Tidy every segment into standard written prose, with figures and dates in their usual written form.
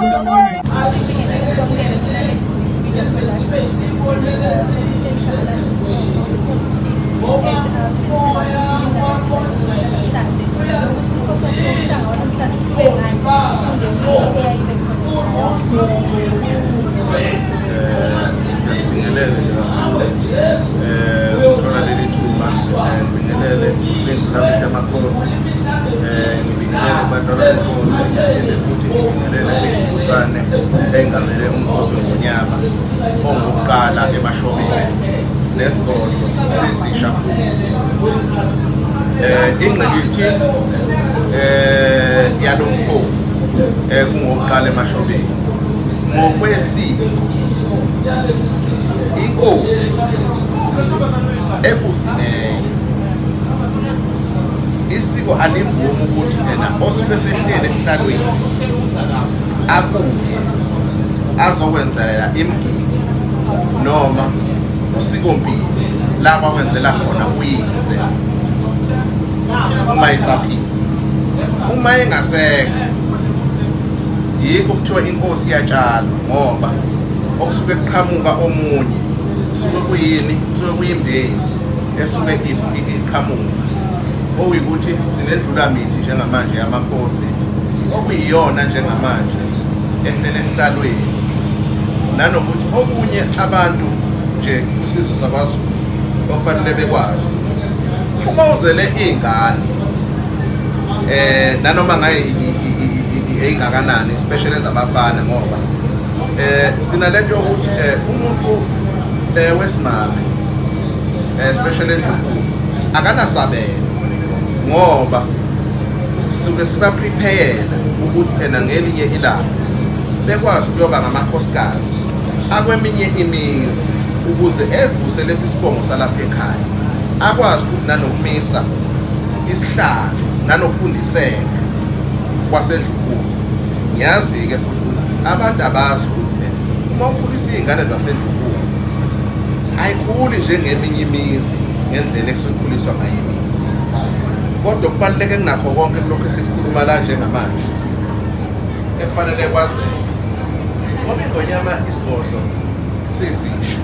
Sibingelele nje kakhulu ukuthola leli thuba, ngibingelele kwindlulamithi yamakhosi, ngibingelele kubantwana benkosi, ngiphinde futhi ngibingelele kwintuthwane engamele umkhosi weNgonyama ongokuqala eMashobeni, nesigodlo sisisha futhi. Ingqikithi yalomkhosi kungokuqala eMashobeni ngokwesiko inkosi ebuzileyo isiko alivumi ukuthi ena osuke sehlele esihlalweni abuye azokwenzelela imigidi noma usikompilo la kwakwenzela khona uyise uma esaphila. Uma engasekho, yikho kuthiwa inkosi iyatshalwa, ngoba okusuke kuqhamuka omunye kusuke kuyini, kusuke kuyimbewu esuke iqhamuka, okuyikuthi sinedlulamithi njengamanje yamakhosi okuyiyona njengamanje ehlele esihlalweni. Nanokuthi okunye abantu nje kwisizwe sakwaZulu okufanele bekwazi, uma uzele iy'ngane nanoma ngaye eyingakanani, especially ezabafana, ngoba sinalento yokuthi umuntu wesimame, especially endlunkulu, akanasabelo, ngoba suke siba prepare ukuthi ena ngelinye ilanga bekwazi ukuyoba ngamakhosikazi akweminye imizi, ukuze evuse lesi sibongo salapha ekhaya, akwazi futhi nanokumisa isihlalo nanokufundiseka kwasendlunkulu. Ngiyazi-ke futhi ukuthi abantu abazi ukuthi uma ukhulisa iy'ngane zasendlunkulu ayikhuli njengeminye imizi ngendlela ekusuke ikhuliswa ngayo imizi. Kodwa okubaluleke kunakho konke kulokhu esikukhuluma la njengamanje ekufanele kwazeke, ngoba iNgonyama isigodlo sisisha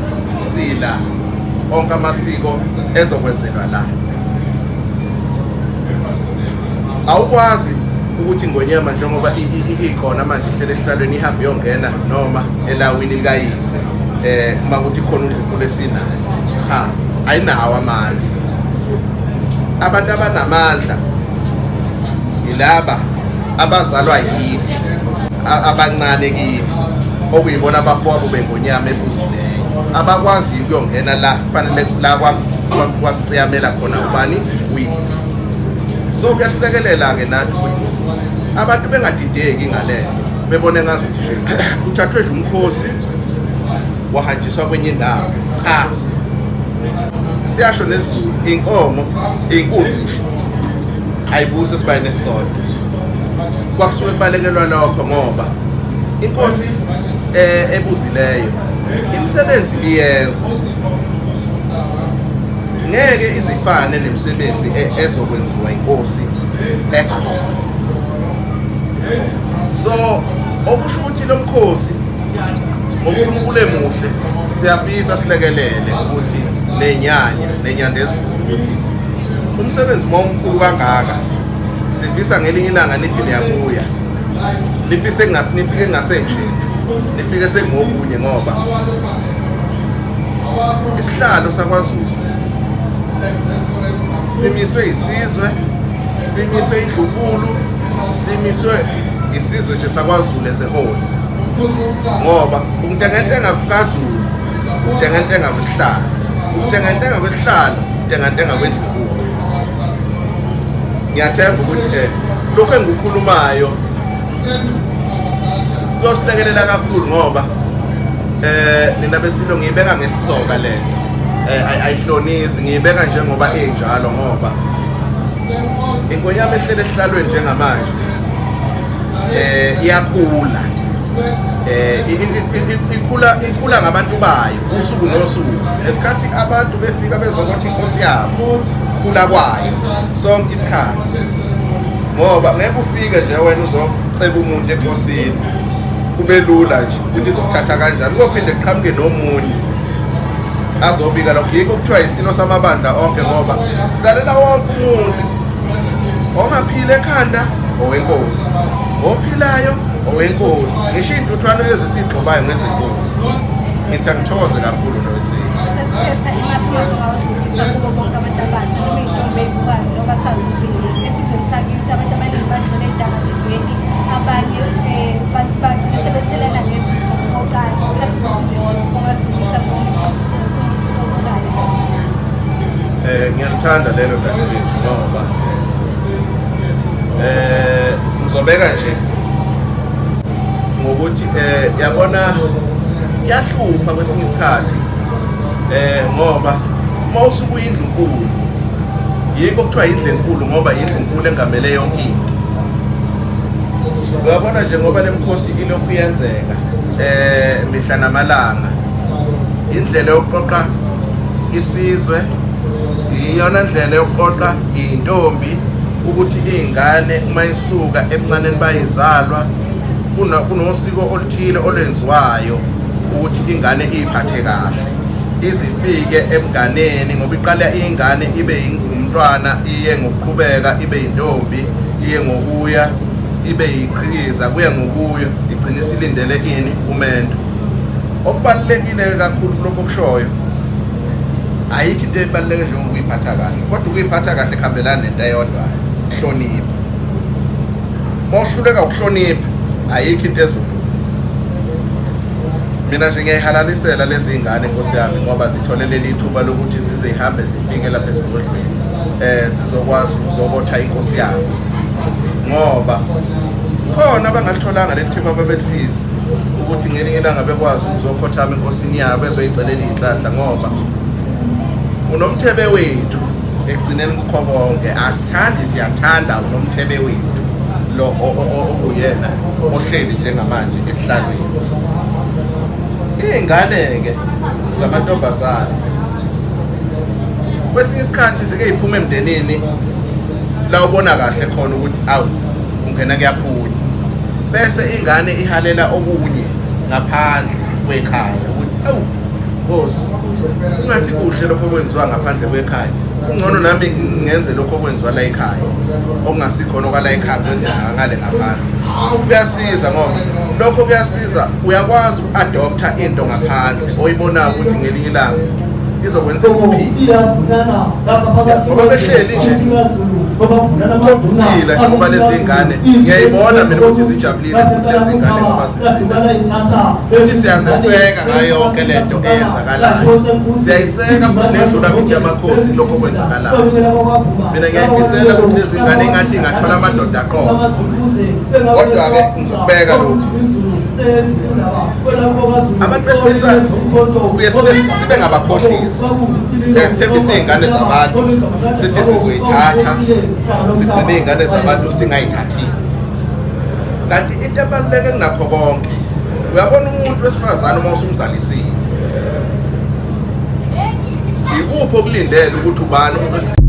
sila, onke amasiko ezokwenzelwa la. Awukwazi ukuthi iNgonyama njengoba ikhona manje ihlele esihlalweni ihambe iyongena noma elawini likayise, uma kuthi khona undlunkulu esinayo. Cha, ayinawo amandla. Abantu abanamandla yilaba abazalwa yithi, abancane kithi, okuyibona abafowabo beNgonyama ebuzileyo, abakwaziyo ukuyongena la kufanele la kwakuciyamela khona ubani, uyise. So kuyasilekelela-ke nathi ukuthi abantu bengadideki ngalento, bebone ngazuthi nje kuthathwe nje umkhosi wahanjiswa kwenye indawo. Cha, siyasho nezulu, inkomo inkunzi nje ayibusi esibayeni esisodwa. Kwakusuke kubalekelwa lokho, ngoba inkosi ebuzileyo imisebenzi ibiyenza ngeke izifane nemisebenzi ezokwenziwa inkosi ekhona. So okusho ukuthi lo mkhosi, ngoNkulunkulu emuhle, siyafisa silekelele ukuthi nenyanya nenyandezulu ukuthi umsebenzi uma umkhulu kangaka, sifisa ngelinye ilanga nithi niyabuya, nifise nifike kungasenjena, nifike sengokunye, ngoba isihlalo sakwaZulu simiswe isizwe, simiswe indlunkulu, simiswe isizwe nje sakwaZulu eseholi, ngoba ukuntengantenga kukaZulu ukutengantenga kwesihlalo, ukutengantenga kwesihlalo ukutengantenga kwendlunkulu. Ngiyathemba ukuthi lokho engikukhulumayo kuyosilekelela kakhulu, ngoba nina besilo ngiyibeka ngesisoka lento, ayihlonisi, ngiyibeka njengoba injalo, ngoba iNgonyama ehlele esihlalweni njengamanje iyakhula, ikhula ngabantu bayo usuku nosuku. Esikhathi abantu befika bezokuthi inkosi yabo, khula kwayo sonke isikhathi, ngoba ngeke ufike nje wena uzoceba umuntu enkosini. Kube lula nje ukuthi izokuthatha kanjani, kuyophinde kuqhamuke nomunye azobika lokho. Yikho kuthiwa isilo samabandla onke, ngoba silalela wonke umuntu ongaphila ekhanda owenkosi, ophilayo owenkosi, ngisho iy'ntuthwane lezi esiyigxobayo ngezenkosi. Ngithi angithokoze kakhulu nowesimo. Sesiphetha, imaphi amazwi ongawadlulisa kubo bonke abantu abasha noma iy'ntombi ey'bukayo, njengoba sazi ukuthi esizweni sakithi abantu abaningi bagcwele ey'dakamizweni, abanye bagcine sebethelana ngezifo ngokocansi? Mhlawumbe lokhu nje ungadlulisa kumuntu obukayo nje. Ngiyalithanda lelo, dadewethu, ngoba ngizobeka nje ngokuthi yabona, kuyahlupha kwesinye isikhathi ngoba uma usuke uyindlu nkulu, yikho kuthiwa indlu enkulu, ngoba indlu nkulu engamele yonke into. Uyabona nje, ngoba lemkhosi ilokhu iyenzeka mihla namalanga, indlela yokuqoqa isizwe iyona ndlela yokuqoqa iy'ntombi, ukuthi iy'ngane uma isuka ebuncaneni bayizalwa, kunosiko oluthile olwenziwayo ukuthi ingane iy'phathe kahle izifike ebunganeni, ngoba iqala ingane ibe umntwana, iye ngokuqhubeka ibe yintombi, iye ngokuya ibe yiqhikiza, kuya ngokuya igcine isilindele ini, umendo. Okubalulekile kakhulu kulokho okushoyo, ayikho into ebaluleke njengokuyiphatha kahle, kodwa ukuyiphatha kahle kuhambelana nento eyodwa, hlonipha. Uma uhluleka ukuhlonipha, ayikho into ezolunga. Mina nje ngiyayihalalisela lezi ngane, nkosi yami, ngoba zithole leli thuba lokuthi zize zihambe zifike lapha esigodlweni, zizokwazi ukuzokotha inkosi yazo, ngoba khona abangalitholanga leli thuba babelifisa ukuthi ngelinye ilanga bekwazi ukuzokhothama enkosini yabo, bezoyicelela iy'nhlahla, ngoba unomthebe wethu ekugcineni kukho konke. Asithandi, siyathanda, unomthebe wethu lo okuyena ohleli njengamanje esihlalweni. Iy'ngane-ke zamantombazane kwesinye isikhathi zike yiphume emndenini la ubona kahle khona ukuthi awu, ungena kuyaphunya, bese ingane ihalela okunye ngaphandle kwekhaya, ukuthi awu Nkosi, kungathi kuhle lokho okwenziwa ngaphandle kwekhaya, kungcono nami ngenze lokho okwenziwa la ekhaya, okungasikhona okwala ekhaya kwenzeka ngale ngaphandle. Kuyasiza, ngoba lokho kuyasiza, uyakwazi uku-adopta into ngaphandle oyibonayo ukuthi ngelinye ilanga izokwenzela ukuphila, ngoba behleli nje kokuphila njengoba lezi ngane ngiyayibona mina ukuthi zijabulile futhi lezi ngane ngoba zisina, futhi siyazeseka ngayo yonke lento eyenzakalayo, siyayiseka futhi nendlula mithi yamakhosi lokho okwenzakalayo. Mina ngiyayifisela ukuthi lezi ngane ingathi ingathola amadoda aqotho, kodwa-ke ngizokubeka lokhu, abantu besilisa sibuye sibe ngabakhohlisi, esithembisa iy'ngane zabantu sithi sizoyithatha, sigcine iy'ngane zabantu singayithathile. Kanti into ebaluleke kunakho konke, uyabona, umuntu wesifazane uma usumzalisile, ikuphi okulindele ukuthi ubani umuntu